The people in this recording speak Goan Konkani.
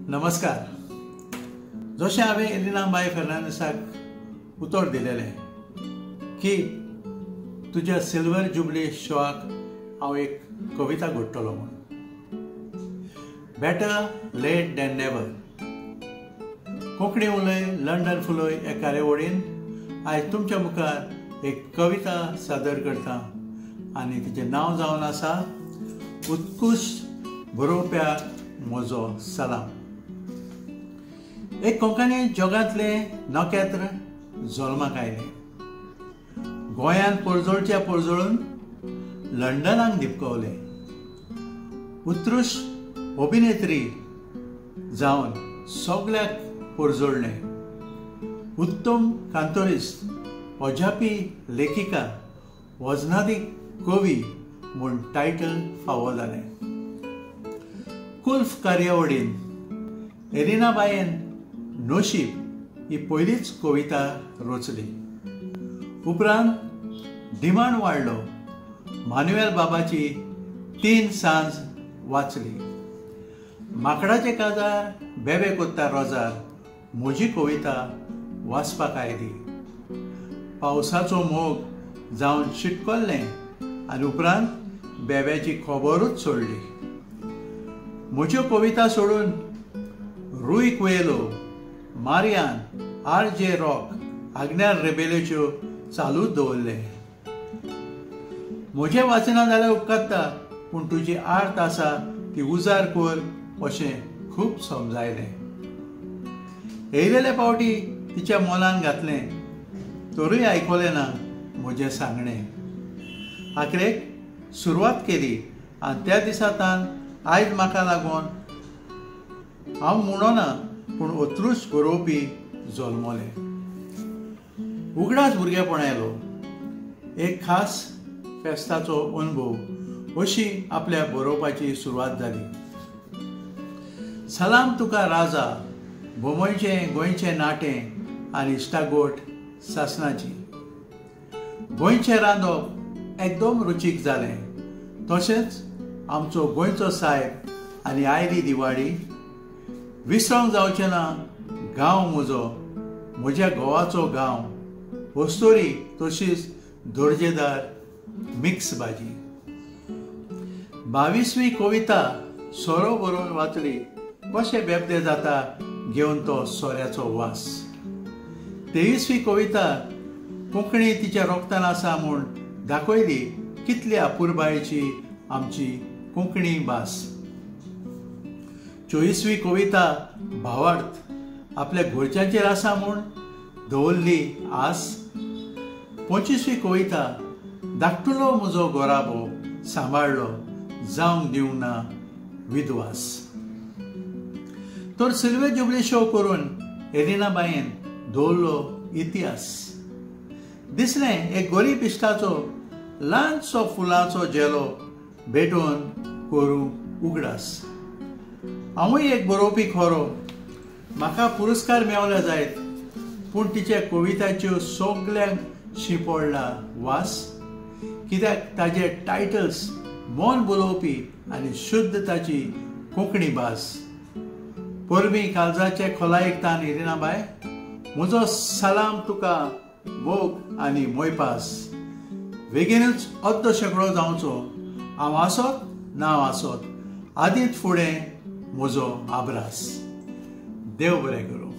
नमस्कार. जशें हांवें एलिनाबाय फेर्नांडीसाक उतर दिलेलें की तुज्या सिल्वर जुबली शोआक हांव एक कविता घडटलो म्हूण. Better late than never. Konkani उलय लंडन फुलय ह्या कार्यावळीन आयज तुमच्या मुखार एक कविता सादर करता आनी तिचें नांव जावन आसा उत्कृश्ट बरोवप्याक म्हजो सलाम. एक कोंकणी जगांतलें नखेत्र जल्माक आयलें. गोंयांत परजळच्या परजळून लंडनाक दिपकावलें. उत्कृश्ट अभिनेत्री जावन सगल्याक परजळ्ळें. उत्तम कांतोरिस्त, अजापी लेखिका, वजनादीक कवी म्हूण टायटल फावो जालें. कुल्फ कार्यावळीन एलिनाबायन नशीब ही पयलीच कविता रचली. उपरांत डिमांड वाडलो. मानुएल बाबाची 3 सांज वाचली. माकडाचे काजार बेबे कोत्ता रोजार म्हजी कविता वाचपाक आयली. पावसाचो मोग जावन शिटकल्लें आनी उपरांत बेब्याची खबरूच सोडली. म्हज्यो कविता सोडून Rui Coelho, Marian, R J Rock, Agnel रेबेलोच्यो चालूच दवरले. म्हजें वाचना जाल्यार उपकारता, पूण तुजी आर्त आसा ती उजार कर अशें खूब समजायलें. येयलेले पावटी तिच्या मोलान घातलें तरूय आयकलें ना म्हजें सांगणें. आखरेक सुरवात केली आनी त्या दिसा तान आयज म्हाका लागून हांव म्हणना पूण उत्कृश्ट बरोवपी जल्मलें. उगडास भुरगेपण आयलो. एक खास फेस्ताचो अनुभव अशी आपल्या बरोवपाची सुरवात जाली. सलाम तुका राजा, भोमयचें गोंयचें नाटें आनी इश्टागोट सासणाची. गोंयचें रांदप एकदम रुचीक जालें. तशेंच आमचो गोंयचो सायब आनी आयली दिवाळी. विसरोंक जावचें ना गांव म्हजो, म्हज्या घोवाचो गांव, वस्तोरी तशीच दर्जेदार मिक्स भाजी. 22वी कविता सोरो बरोवन वाचली. कशें बेबदे जाता घेवन तो सोऱ्याचो वास. 23वी कविता कोंकणी तिच्या रोगतान आसा म्हूण दाखयली कितली अपुरबायेची आमची कोंकणी भास. 24वी कविता भावार्थ आपल्या घरच्यांचेर आसा म्हूण दवरली आस. 25वी कविता धाकटुलो म्हजो गोराबो सांबाळ्ळो जावंक दिवंक ना विद्वास. तर सिल्वर जुबली शो करून एलिनाबायन दवरलो इतिहास. दिसलें एक गरीब इश्टाचो ल्हानसो फुलांचो झेलो भेटोवन करूं उगडास. हांवूय एक बरोवपी खरो, म्हाका पुरस्कार मेवले जायत, पूण तिच्या कविताच्यो सगल्यांक शिंपडला वास. कित्याक ताजे टायटल्स मन बोलोवपी आनी शुद्ध ताची कोंकणी भास. परबीं काळजाचे खोलायेक तान एलिनाबाय, म्हजो सलाम तुका मोग आनी मोयपास. बेगीनूच अर्द शेंकडो जावचो, हांव आसत ना आसत आदींच फुडें म्हजो आब्रास. देव बरें करूं.